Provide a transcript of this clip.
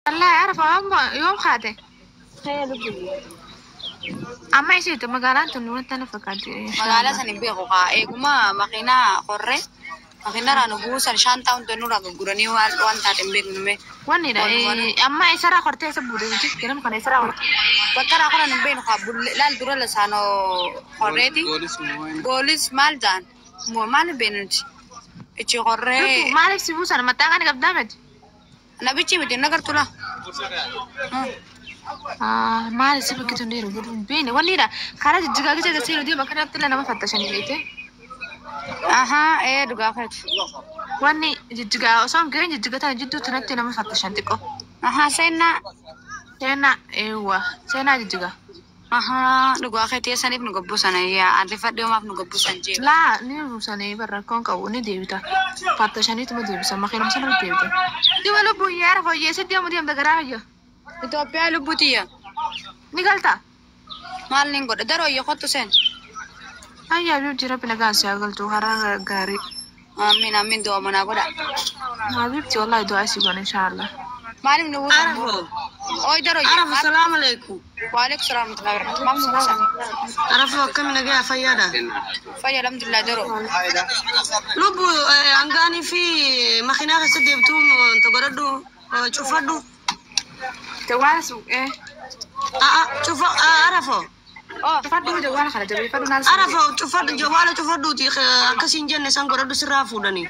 Wallaahi Arafa amma yoom kaate? Amma isiitu magaalaan tun wanta na fakkaatti. Magaalaa san hin beeku kaa eeguma makiinaa qorree makiinarraa nu buusan shaantaa hunda nurraa gurguranii waan waan taate hin beeknu mee. Wanni dha amma isarraa kortee isa buute jechuudha ganama kana isarraa kortee. Bakka irraa qoran hin beeknu kaa bulle laal dura lasaanoo qorreeti. Goolis maal jaan maal hin beeknu nuti. Ichi qorree Maaliif si buusan maxxaa kana qabdaa miti? Nabichi miti hin agartu laa. Maali si bakki tun deemu godhu hin beekne wanni dha karaa jijjigaa keessa seenu deema kanatti illee nama fattashanii beekte. Ahaa ee dhugaa keeti. Wanni jijjigaa osoo hin gahin jijjiga tana jidduu tanatti nama fattashan xiqqoo. Ahaa seenaa. Seenaa eewwa seenaa jijjigaa. Ahaa dhugaa keeti saniif nu gabbusan yaa arrifadhe homaaf nu gabbusan jee. Laa ni buusanii barra rakkoon qabu ni deebita. Fattashaniituma deebisan makiinuma sana deebita. Dima lubbuun yaara fooyyeessi deemu deemta garaa fayya. Itoophiyaa lubbutiyya. Ni galta. Maal nin godha daroo iyya kottu seen. Ayyaa habibti rabbi nagaan si haa galchu karaa gaarii. Amiin amiin du'a manaa godha. Habibti wallahi du'aa si goona inshaallah. Maaliif nu buusan? Arafo. Oi daroo iyya. Arafo, salaamu alaikum. Waalaikum salaam warahmatullahi wabarakatuh. Maaf nu buusan? Arafo, akkami nagaa fayyaadha? Fayya alhamdulillah daroo. Lubbu hangaanii fi makiinaa keessa deemtuu godhadhu cufadhu. Jawaala suuqee. A'a cufa Arafo. Oh Cufadhu jawaala kana jabeeffadhu naan Arafo cufadhu jawaala cufadhuuti akkasiin jenne san godhadhu sirraa fuudhanii.